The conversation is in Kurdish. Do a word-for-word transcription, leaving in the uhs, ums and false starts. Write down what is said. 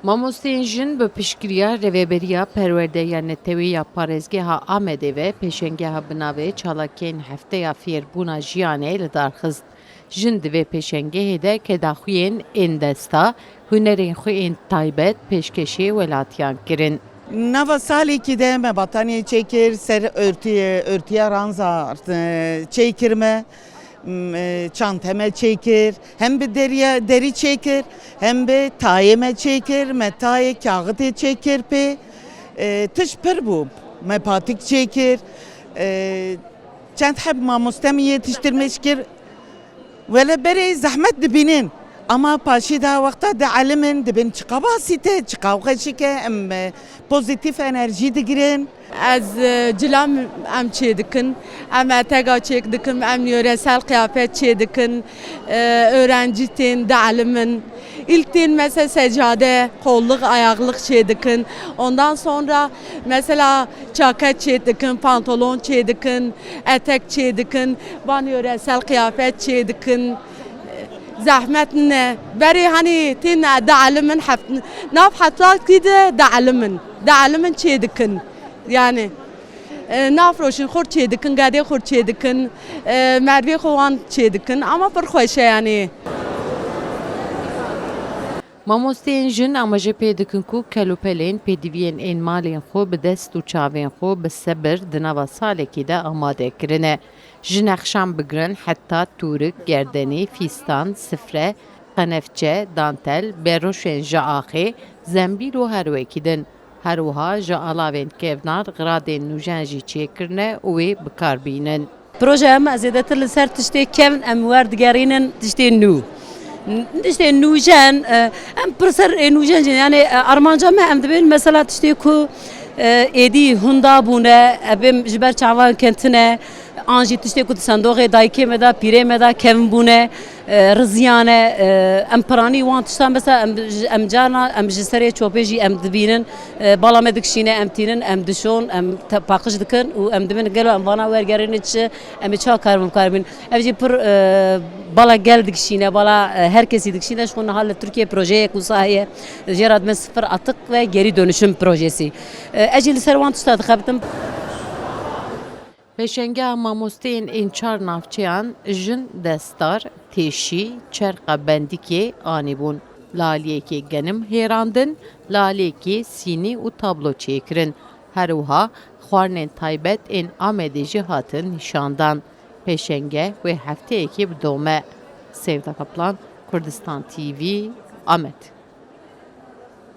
Mamosteyên jin bi piştgiriya Rêveberiya Perwerdeya Netewî ya Parêzgeha Amedê ve pêşengeha bi navê Çalakiyên Hefteya Fêrbûna Jiyanê li dar xist. Jin di vê pêşengehê de kedaxuyên ên desta, hunerên xwe ên taybet pêşkêşê welatiyan kirin. Nava salekî de me bataniyê çêkir, ser örtüye, örtüya ranza, e, çêkir me. M-, e, çante me çêkir, hem bi deriya, derî çêkir, hem bi tayê me çêkir, me tayê kaxitê çêkir pê. E, tişt pir bû. Me patik çêkir. E, çend heb mamoste min yetiştirmiş kir. Wele berê zehmet dibînin. Ama paşî de wexta dielimin, dibin çiqa basît e, çiqa xweşik e, em, e, pozîtîf enerjî digirin. Ez, e, cilam em çê dikin, em etega çêk dikin, em yöresel kıyafet çê dikin, e, öğrenci tên dielimin. İlk tên mesela secade, kolluk, ayaklık çê dikin. Ondan sonra mesela çaket çê dikin, pantolon çê dikin, etek çê dikin, van yöresel kıyafet çê dikin. Zehmet ne. Berê hani tên dielimin heft-, nav hefta kî de dielimin. Dielimin çê dikin. Yani, e, nafroşin xor çê dikin, gedê xor çê dikin, e, mervê xo wan çê dikin. Ama pir xweş e yani. Mamosteyên jin amaje pê dikin ku kelûpelên pêdiviyên ên malên xwe bi dest û çavên xwe bi sebir di nava salekî de amade kirine. Ji nexşan bigirin heta tûrik, gerdenî, fîstan, sifre, qenefçe, dantel, beroşên ji axê, zembîl û her wekî din. Her wiha ji alavên kevnar xiradên nûjen jî çêkirine û wê bi kar bînin. Projeya me zêdetir li ser tiştê kevn em werdigerînin tiştê nû. N-, tiştê nûjen, e, em pir ser ê nûjen jî, yani, e, armanca me em dibên mesela tiştê ku, e, êdî hunda bûne, ebêm ji ber çavan ketine, an jî tiştê ku di sendoxê dayikê me de, pîrê me de kevn bûne, e, riziyane, e, em piranî wan tiştan mesela em, em carna em ji serê çopê jî em dibînin, e, bala me dikişîne, em tînin, em dişon, em te-, paqij dikin û em dibin gelo em vana wergerîne çi, em ê çawa karin bikaribin. Ev jî pir, e, bala gel dikişîne, bala, e, her kesî dikişîne. Ji xwe niha li Tirkiye projeyek wisa heye. Jê re dibin sifir atık ve geri dönüşüm projesi. E, ez jî li ser wan tişta dixebitim. Pêşengeha mamosteyên ên çar navçeyan jin destar, têşî, çerqa bendikê anîbûn. Li aliyekê genim hêrandin, li aliyekê sînî û tablo çêkirin. Her wiha xwarinên taybet ên Amedê jî hatin nîşandan. Pêşenge wê hefteyekê bidome. Sevda Kaplan, Kurdistan T V, Amed.